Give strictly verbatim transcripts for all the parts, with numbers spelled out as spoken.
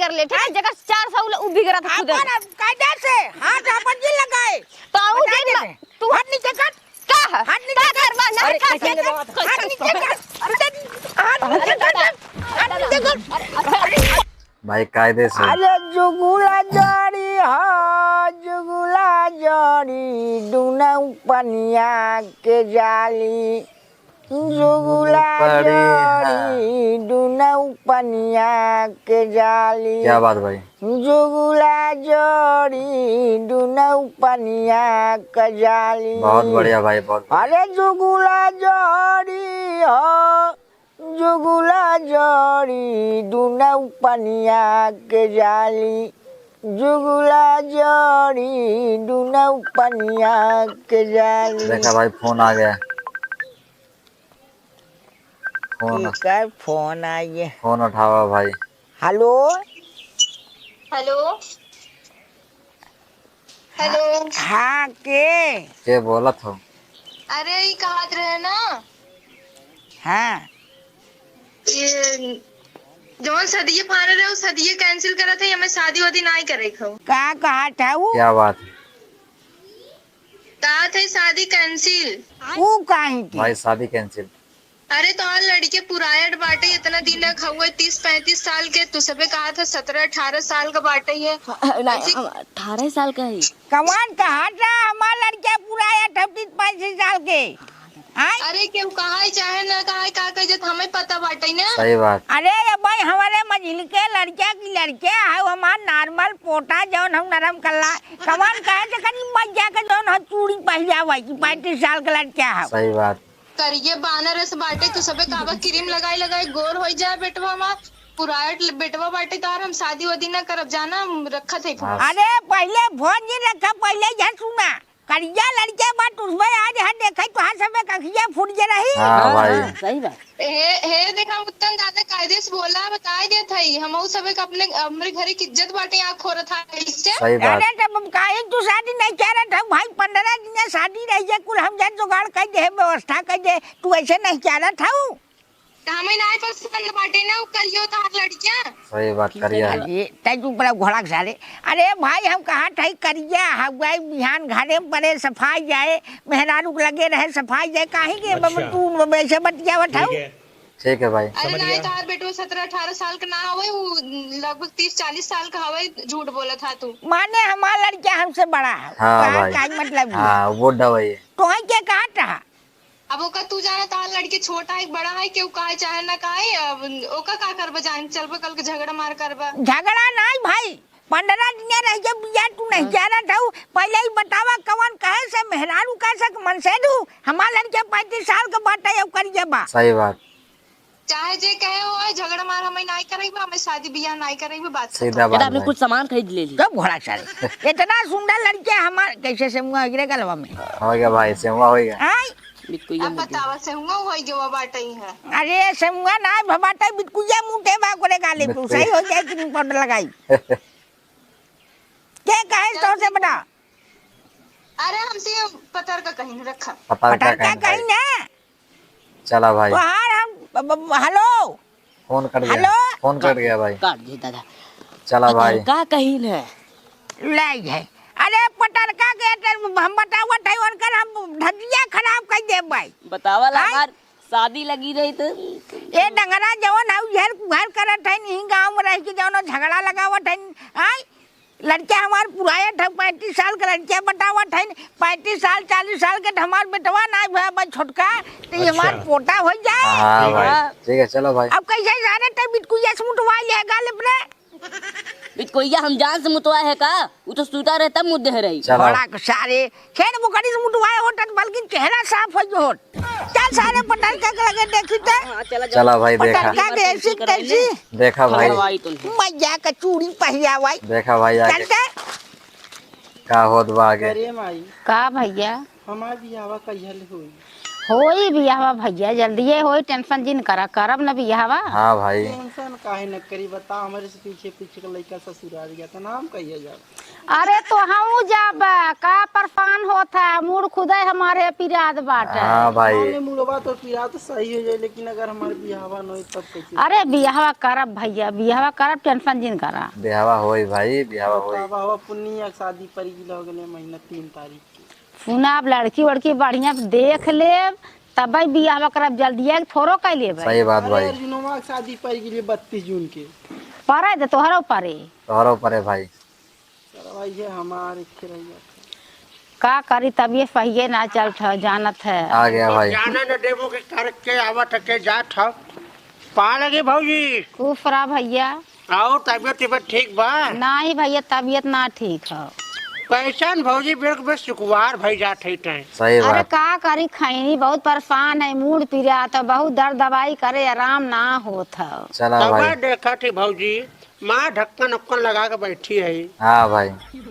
चॉकलेट, ठीक है, जेकर चार सौ ले, उ बिगड़त है खुदे। अपन अब कायदा से हाथ अपन जी लगाए। तो उ बताए दिन देते। तू हाथ नीचे कर। का है? हाथ नीचे का कर। करबा? ना अरे, कर। कैसे ले बाबा? हाथ नीचे कर। अरे, हाथ नीचे कर। हाथ नीचे कर। अरे, अरे, अरे। भाई, कायदे से। अरे जुगुला जोड़ी हो, जुगुला जोड़ी, दुनौ पनिया के जाली। जुगुला पड़ी, जोड़ी, हाँ। दुनौ पनिया के जाली। क्या बात भाई। जुगुला जोड़ी, दुनौ पनिया के जाली। बहुत बढ़िया भाई, बहुत बढ़िया। अरे जुगुला जोड़ी हो, जुगुला जोड़ी दुनौ पनिया के जाली, जुगुला जोड़ी दुनौ पनिया के जाली। देखा भाई, फोन आ गया। फोन। केकर फोन आ गया? फोन उठावा भाई। हेलो। हेलो। हेलो। हाँ, के? के बोलत हो? अरे, ई कहत रहे ना। हाँ। ये जौन सदिये फारे रहे, उ सदिये cancel करत है, हमें शादी वादी नाई करे के हो। का कहत है उ? क्या बात है? कहत है शादी cancel। उ काहे के? भाई, शादी cancel। अरे, तोहार लड़के पुरायट बाटे, इतना दिन तक हउए, तीस पैंतीस साल के, तू सबे कहत है सतरह अठारह साल का बाटे है। अ, अ, नहीं, ऐसे हम अठारह साल का है। कमान कहत है, हमार लड़के पुरायट है, तीस पैंतीस साल के। आय? अरे, केहू कहाई चाहे ना कहाई, का कह जत हमें पता बाटे ना। सही बात। अरे, ये भाई, हमारे मझिल के लड़के की लड़के है, हमार normal पोटा, जौन हम नरम कल्ला, कमान कहे से कनी मज्जा के जौन हम चूड़ी पहिरावे कि पैंतीस साल के लड़के है। सही बात। करिए बानर अस बाटे, तू सबे काबा क्रीम लगाई लगाई गोर होई जाए बेटवा हमार। पुरायट ल-, बेटवा बाटे तोहार, हम शादी वादी ना करब, जाना हम रखत है फोन। हाँ। अरे पहिले फोन जी रखा, पहिले यह सुना, करिया लड़के बा, तुझबे आज है देखे तोहार सबे कखिया फूट जे रही। हाँ हाँ, भाई। हाँ, सही बात। हे, हे देखा उत्तम दादा कायदे से बोला, बताए देत हई, हमहू सबे के अपने, हमरे घरे की इज्जत बाटे, आँख खोरत है इससे। सही बात। अरे तब हम काहे तू शादी नहीं करत हऊ भाई, पन्द्रह दिन शादी रही है, कुल हम जन जुगाड़ कर दे, व्यवस्था कर दे, तू ऐसे नहीं करत हऊ। त हमें नाई पसंद बाटे ना, उ करियो तहार लड़कियाँ। सही बात, करिया है। अरे, तै चुप रह घोड़ा के सारे। अरे भाई, हम कहत हई करिया, हउआई बिहान घरे में परे सफाई जाए, मेहरारू के लगे रहे सफाई जाए, काहे के बब-, अच्छा। तू बब-, ऐसे बतियावत हऊ? ठीक है। ठीक है भाई। अरे समझ नाई, गया। तहार बेटवा सतरह अठारह साल का ना हवे, उ लगभग तीस चालीस साल का हवे, झूठ बोलत हा तू। माने हमार लड़किया हमसे बड़ा है, हाँ तहार भाई। का मतलब है? हाँ, वो डबई है। तोहई के कहत रहा? अब ओका तू जाना, तहार लड़की छोटा है, बड़ा है, केहू कहे चाहे ना कहे, अब ओका का करबा, जान चलबा कल के झगड़ा मार करबा। झगड़ा नाई भाई, पन्द्रह दिन रह के बिया तू नहीं हाँ। जानत हऊ। पहिले ही बतावा कवन कहे से मेहरारू कहे से मन से दू, हमार लड़के पैंतीस साल के बाटे, अब करिए बा। सही बात। चाहे जे कहे हो, झगड़ा मार हमें नाई करेबा, हमें शादी बियाह नाई करेबा, बात सीधा खत्म। बात दादा, आपने भाई। कुछ सामान खरीद ले ली। कब घोड़ा सारे? इतना सुंदर लड़के हमार, कैसे से मुआ गिरे गलवा में? हो गया भाई, सेवा हो गया। आय? बिल्कुल ये अब मुद्दे। बतावा, सेहुआ होई गवा बाटई है। अरे, सेहुआ ना, भबाटा बिटकुइया मुंह टेबा करे गाले पे, बिटकुइया। सही हो जाए कि नहीं पाउडर लगाई। के कहे तो से बता? अरे, हमसे पतर का कहीं रखा। पतर का पतर का कहीं कहीं भाई। ना? चला भाई। तोहार हम, ब-, ब-, ब-, हेलो? फोन कट गया। हेलो? फोन कट गया भाई। काट दे दादा। चला भाई। पतरका कहीं न। ले जाए। अरे पतरका के तो हम बतावत है, उनकर हम धजिया खराब कर देब भाई। बतावा ला आय? हमार शादी लगी रही तो। ए डंगरा जवन हऊ, इहर कुहर करत है, नहीं गाँव में रह के जवन झगड़ा लगावत है, आय? लड़का हमार पुरायत है, पैंतीस साल के लड़का बतावत है, पैंतीस साल, चालीस साल के तो हमार बेटवा ना भया बा छोटका, तो ये हमार अच्छा। पोता हो जाए। हाँ भाई, हाँ। ठीक है, चलो भाई। अब कैसे जाने ते बिटकुइया से मुतवा ले गाल अपने? बिटकुइया हम जान से मुतवा है का? वो तो सूता रहे तब मुद्दे है रही। चलो। बड़ा सारे खेत बुकड़ी से मुतवाए होत, बल्कि चेहरा साफ हो होत। चल सारे पटल के लगे देखी ते। हाँ, चला जाओ। चला भाई, देखा। पटल का देसी तैसी। देखा भाई। खड़वाई तुम। मैया का चूड़ी पहिया भाई। देखा भाई आगे। चल ते। का होत बा आगे। अरे माई। का भैया? हमार बियाहवा कहिया ले होई? होई बियाहवा भैया, जल्दिए होई, tension जिन करा, करब न बियाहवा। हाँ भाई। Tension काहे न करी, बता, हमरे से पीछे पीछे के लइका ससुराल गया, त नाम कहिया जाओ? अरे तो हमहू जाबे, का परेशान होत है, मूड़ खुदे हमारे पिरात बाटे। हाँ भाई। हाँ, ले, मुड़वा तो पिरात सही हो जाए, लेकिन अगर हमार बियाहवा न होई तब कैसे? अरे बियाहवा करब भैया, बियाहवा करब, tension जिन करा। बियाहवा होई भाई, बियाहवा होई। बाबा हो पुनिया के शादी पड़ गइल, हो गइले महीना तीन तारीख के। सुना, अब लड़की वड़की बढ़िया देख लेब, तबै बियाहवा करब, जल्दिया थोड़ो कइ लेबै। सही बात अरे भाई। अर्जुनवा के शादी पड़ गइल बत्तीस जून के। परे दे, तोहरो परे। तोहरो परे भाई। सरवा ये हमार एक रह गया। का करी, तबियत सहिए ना चलत है, जानत है। आ गया भाई। जाने न देबो के करके आवत है, के जात है। पा लगे भौजी। खुश रहा भैया। और तबियत, तबियत ठीक बा? नहीं भैया, तबियत ना ठीक है। कैसन भौजी, बेर के बेर सुकुवार भई जात है तैं। सही अरे बात। का करी, खैनी बहुत परेशान है, मूड़ पिरात है, बहुत दर्द दवाई करे, आराम ना होत है। चला तब भाई। देखत ही भौजी, माँ ढक्कन उक्कन लगा के बैठी है। हाँ भाई।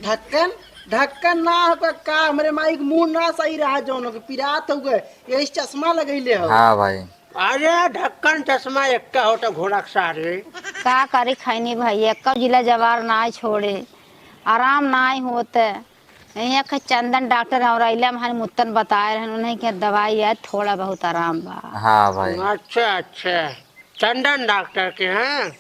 ढक्कन, ढक्कन ना हो का, हमरे माई के मूड़ ना सही रहा, जौन के पिरात हो गए, यही चश्मा लगैले हो। हाँ भाई। अरे ढक्कन चश्मा एक का होता घोड़ा के सारे। का करी खैनी भाई, एक जिला जवार ना छोड़े, आराम ना होते। यहाँ के चंदन डॉक्टर और अइला, हम मुत्तन बताए रहन उन्हें के दवाई है, थोड़ा बहुत आराम बा। हाँ भाई। अच्छा, अच्छा, चंदन डॉक्टर के हैं।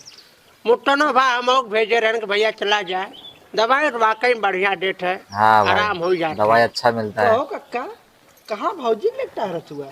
मुत्तनो भा हम लोग भेजे रहन कि भैया चला जाए, दवाई तो वाकई में बढ़िया देत है, हाँ भाई, आराम हो जाता दवाई है। अच्छा मिलता है। कहो कक्का, कहाँ भौजी लेटा रहत हुआ?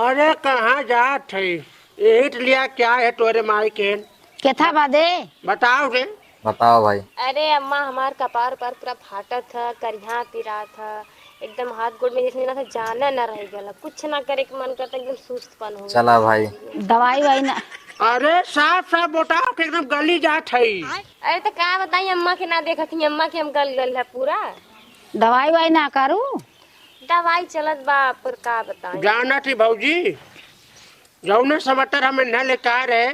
अरे कहाँ जात है, यही तो लिया क्या है तोरे माई के। केथा बदे? बताओ रे। बताओ भाई। अरे अम्मा, हमार कपार पर पूरा फाटत है, करिहा पिरात है, एकदम हाथ गोड़ में जैसे ना था, जाना ना रह गया, कुछ ना करे के मन करता, एकदम सुस्तपन हो चला गया। भाई। दवाई वाई ना। अरे साफ साफ बताओ कि एकदम गली जात है। अरे तो का बताई, अम्मा के ना देखत ही, अम्मा के हम गल गल है पूरा। दवाई वाई ना करू? दवाई चलत बा, पर का बताई। जानत ही भौजी, जौने समाचार हमें न लेकर आए रहे,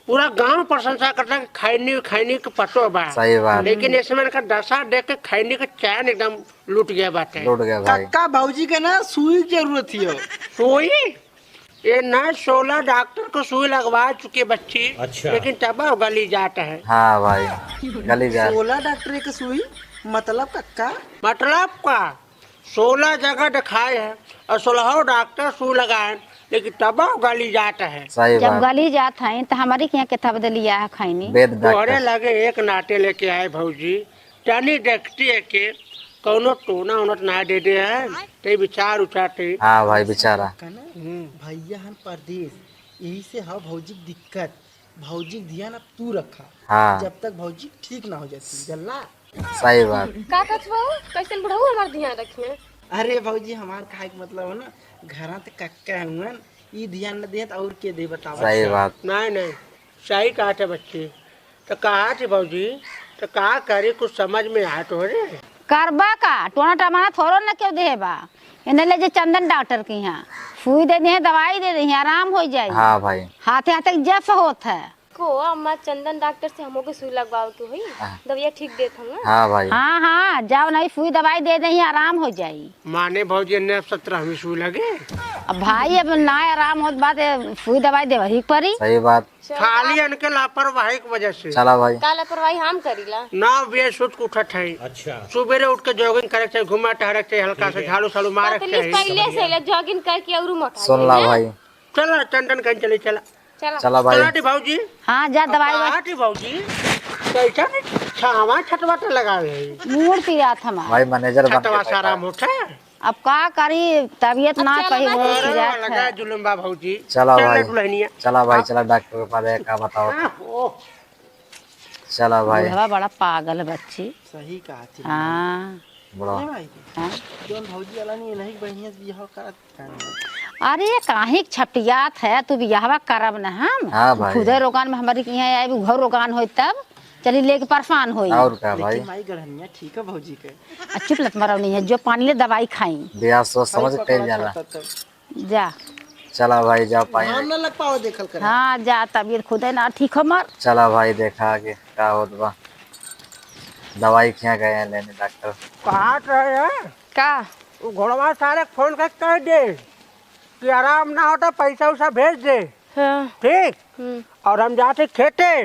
पूरा गांव प्रशंसा करता कि खैनी, खैनी के पतो बा। सही बात। लेकिन इसमें इनका दशा देख के खैनी के चैन एकदम लूट गया बाटे। लूट गया भाई। कक्का भौजी के ना सुई के जरूरत ही हो। सुई? ये ना सोलह डॉक्टर को सुई लगवा चुके बच्ची, अच्छा। लेकिन तब वो गली जात है। हाँ भाई, गली जात। सोलह डॉक्टर के सुई? मतलब कक्का? मतलब का? सोलह जगह दिखाए हैं और सोलह डॉक्टर सुई लगाए, लेकिन तब गली जात है। सही जब बात। गली जात है तो हमारी के यहाँ केथा बदे लिया है खैनी। बेद डॉक्टर। तोहरे लगे एक नाते लेके आए भौजी, तनी देखती है के कौनो टोना ओना ना दे दे है, ते विचार उचार ते। हाँ भाई, विचारा। का ना? हम्म। भैया हम परदेश, यही से हाँ भौजी के दिक्कत। भौजी के ध्यान अब तू रखा। हाँ। जब तक भौजी ठीक ना हो जाती, जल्ला। सही बात। का कछ बहू, कैसन बुढ़ऊ हमार ध्यान रखिए? अरे भौजी, हमार कहे के मतलब है ना, घरा त कक्का हुअन, ई ध्यान न देत और के दे बतावा। सही बात। नहीं, नहीं, सही कहा थे बच्ची। तो कहा थी भौजी, तो का करी, कुछ समझ में आए तोहरे? करबा का, टोना टमाना थोड़ो न केहू देहे बा। इन्हें ले जे चंदन डॉक्टर के यहाँ, सुई दे दे, दवाई दे दे, आराम हो जाई। हाँ भाई। हाथे हाथे जस होत है। को अम्मा, चंदन डॉक्टर से हमो के सुई लगवाओ के होई, हाँ। दवाइया ठीक देत हूँ ना। हाँ भाई। हाँ, हाँ, जाओ नहीं, सुई दवाई दे दे, आराम हो जाई। माने भौजी, ने अब सत्रह हमें सुई लगे। अब भाई, अब ना आराम होत बात, ए, सुई दवाई देवही के परी। सही बात। चलो, खाली आप इनके लापरवाही की वजह से। चला भाई। का लापरवाही हम करीला? ना, वे सुत के उठत है। अच्छा। सुबेरे उठ के jogging करे के चाहिए, घुमा टहरे के चाहिए, हल्का ठीक सा है। झाड़ू साड़ू मारे के तकलीफ चाहिए। पहले से ले, jogging करके और मोटा सुन ला है। भाई। चला, चंदन कहीं चले, चला। चला। चला भाई। चला दी भौजी। हाँ, जा दवाई वाई। कहा दी भौजी, कैसा नहीं छावा छटवा तो लगावे है। मूड़ पिरात हमार। भाई, मैनेजर बन के छटवा से बैठा आराम है। होता है। अब का करी, तबियत अब ना चला कहीं भाई। बहुत अरे, पिरात लगा है। जुलुम बा भौजी। चला चल भाई। दुल्हनिया। चला भाई, हाँ। चला डॉक्टर के पास, का बताओ। हाँ, ओह। चला भाई। बुढ़वा बड़ा पागल है बच्ची। सही कहा थी। हाँ। बुढ़वा। नहीं भाई, हाँ। जौन भौजी वाला नहीं, नहीं बढ़िया से बियाह करत है। अरे, काहे के छपटियात है, तू बियाहवा करब न हम। हाँ भाई। खुदे रोगान में हमारी के यहाँ आए, घर रोगान होई तब, चली लेके परेशान होई। और का भाई? लेकिन माई गढ़निया ठीक है भौजी के। आ, चुप लत मरौनी है, जो पानी ले दवाई खाई। बियाह सोच समझ के कइल जाला। खाता तब। जा। चला भाई, जा पानी। घाम ना लग पावे देखल कर। हाँ, जा, तबियत खुदे ना ठीक हमार। चला भाई, देखा आगे का होत बा। दवाई खिया गए हैं लेने डॉक्टर। कहाँ रहे हैं? का? वो घोड़वा सारे फोन कर कह दे कि आराम ना होता, पैसा उसा भेज दे। हाँ। ठीक? हम्म। और हम जाते खेते,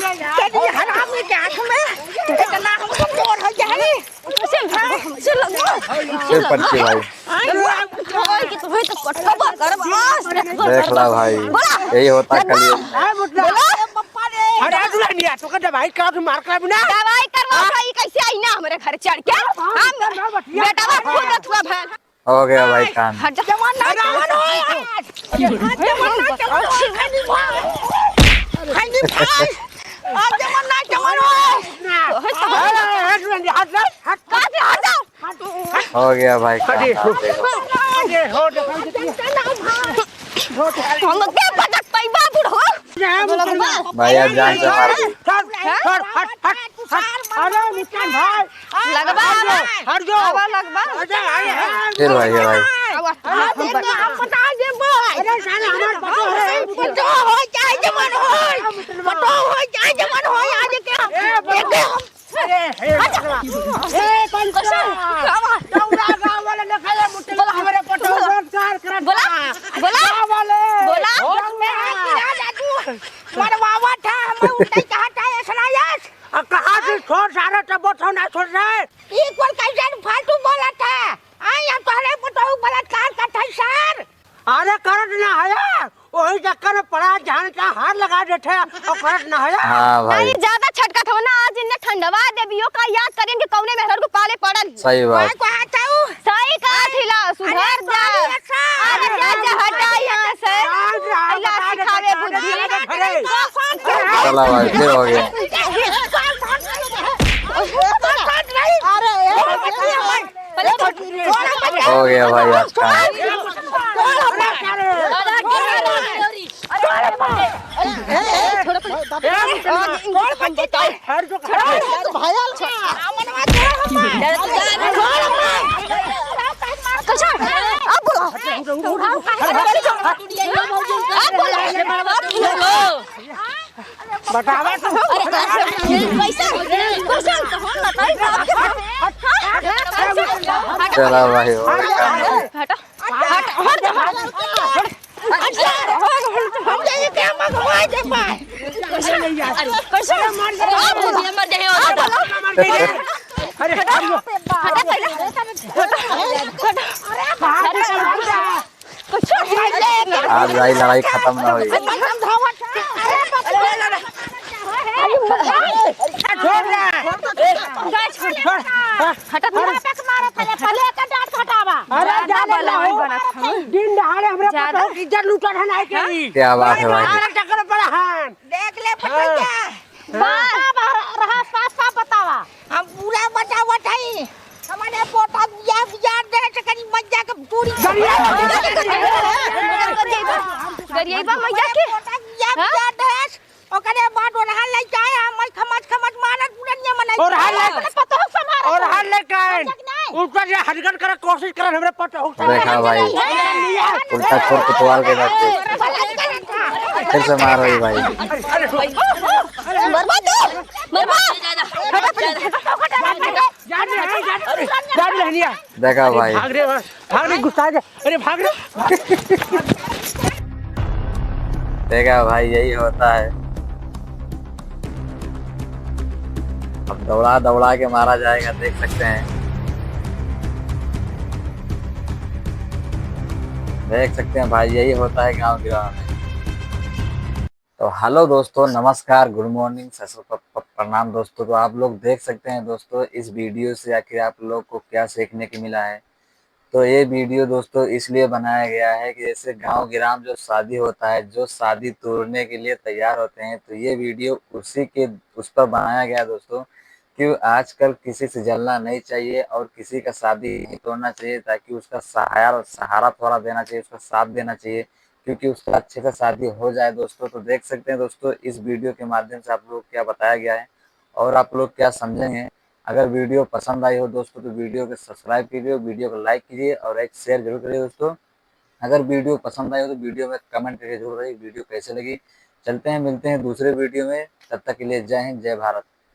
तेरी हरामी के आँख में इतना हमको चोर हो जाए। चल भाई, चल, चल। चल, पंछी भाई। आई, ओए, कि तुम्हें तो कटवा कर बस। देख ला भाई, बोला। यही होता कलयुग। बोला। अरे दुल्हनिया, तो का दवाई करा के मार करा बिना। दवाई करवा हाँ। भाई, कैसे आई ना हमरे घर चढ़ के? हम बेटा बा खुद रथुआ भैल। हो गया भाई कान। हट जा। जवान ना जवान हो आज। जवान ना जवान हो। खाली भाई। आज जवान ना जवान हो। हट जा। हट जा। हट जा। हट जा। हो गया भाई कान। अरे हो। अरे हो। हम लोग के पटक पाई बाबू हो। भैया जान से मार दी। हट, हट, हट, हट। अरे मुस्कान भाई। लगबा, हट जाओ, आवा। हट जाओ। आवा, लगबा। हट जाओ, हट जाओ। फिर भाई, ये भाई। आवा। हाँ, देखो, हम बता देबो। अरे, साला, हमार पतो है। पतो हो, चाहे जमन हो। पतो हो, चाहे जमन हो, आज के हम ए, देखो। अरे, हे, हट। ए, पंचा। आवा। दौड़ा गाँव वाले ने खाया, मुट्ठी बोला। हमारे पतो बोला। रोजगार करत बोला। बा। बोला। गाँव वाले। बोला। गाँव में है कि ना, जादू? मरवावा था, हमें उल्टा ही कहा था, ऐसा ना, यस। आ, कहाँ से छोड़ सारे, तब तो ना छोड़ रहे। ई कुल कैसन फालतू बोलत है? आई, हम तोहरे पतोहू बलात्कार करत हई, सर। अरे, करत ना है, वही चक्कर में पड़ा, जान का हार लगा देते हैं, और करत ना है। हाँ भाई। अरे, ज्यादा छटकत हो ना, आज इन्हें ठंडवा देबियो का याद करें कि कौने मेहरारू के पाले पड़ल। सही बात। का कहत हऊ? सही कहत हिला, सुधर अरे, जा। सॉरी, अच्छा। अरे, जा, जा, हटा यहाँ से। अरे, अल्लाह बता दे, सिखावे बता दे, बुद्धि। बता दे, अरे। चला भाई, फिर हो गया। हो गया भाई आज का। बतावा तो। अरे, कैसे? कैसे? चला भाई, और काम नहीं। हटा, हटा, हट, हट, हट। अच्छा, हम जाइए क्या मंगवा दे पाए? कैसे? कैसे? मर जाए। आप खुद ये मर जाए और हटा। अरे, हटा, हटा, हटा, हटा। आज भाई लड़ाई खत्म ना होई। हटा, हटा। अरे, जाने ना हो। दिन दहाड़े हमरे ज्यादा? पतोह की इज्जत लूटत है, नहीं के ही। क्या बात है भाई। हमारा चक्कर पड़ा है। देख ले, पतोहिया। बाबा रहा, साफ साफ बतावा। हम पूरा बतावत हई। हमारे पोता बिया बिया दे से कनी मज्जा के पूरी। गरियाबा मइया के? पोता बिया हाँ? बिया दे से, ओकरे बाद ओरहा लइके आए, हम मई खमच खमच मारत पुरनिया मनई। ओरहा ले-, अपने पतोह के संभारो। ओरहा लेके आए। समझ नहीं? ऊपर ये हरिगन करे कोशिश करे हमरे पतोह के देखा भाई, संभारो। उल्टा खुर कुतवाल के रख दे। फिर से मारो ये भाई। मरबा तू, मरबा। हटा, हटा, हटा, हटा, हटा। जा रे, जा रे, जा रे, जा रे। देखा भाई। भाग रे, भाग रे, गुस्सा आ गया। अरे भाग रे। देखा भाई, यही होता है। अब दौड़ा दौड़ा के मारा जाएगा, देख सकते हैं। देख सकते हैं भाई, यही होता है गांव गिराव में। तो हेलो दोस्तों, नमस्कार, गुड मॉर्निंग, सत श्री अकाल, प-, प-, प्रणाम दोस्तों। तो आप लोग देख सकते हैं दोस्तों, इस वीडियो से आखिर आप लोग को क्या सीखने को मिला है। तो ये वीडियो दोस्तों इसलिए बनाया गया है कि जैसे गांव गिराम जो शादी होता है, जो शादी तोड़ने के लिए तैयार होते हैं, तो ये वीडियो उसी के, उस पर बनाया गया है दोस्तों। कि आजकल किसी से जलना नहीं चाहिए और किसी का शादी नहीं तोड़ना चाहिए, ताकि उसका सहारा, सहारा थोड़ा देना चाहिए, उसका साथ देना चाहिए, क्योंकि उसका अच्छे से शादी हो जाए दोस्तों। तो देख सकते हैं दोस्तों, इस वीडियो के माध्यम से आप लोग क्या बताया गया है और आप लोग क्या समझेंगे। अगर वीडियो पसंद आई हो दोस्तों, तो वीडियो को सब्सक्राइब कीजिए, वीडियो को लाइक कीजिए और एक शेयर जरूर करिए दोस्तों। अगर वीडियो पसंद आई हो तो वीडियो में कमेंट करके जरूर बताइए वीडियो कैसे लगी। चलते हैं, मिलते हैं दूसरे वीडियो में, तब तक के लिए जय हिंद, जय भारत।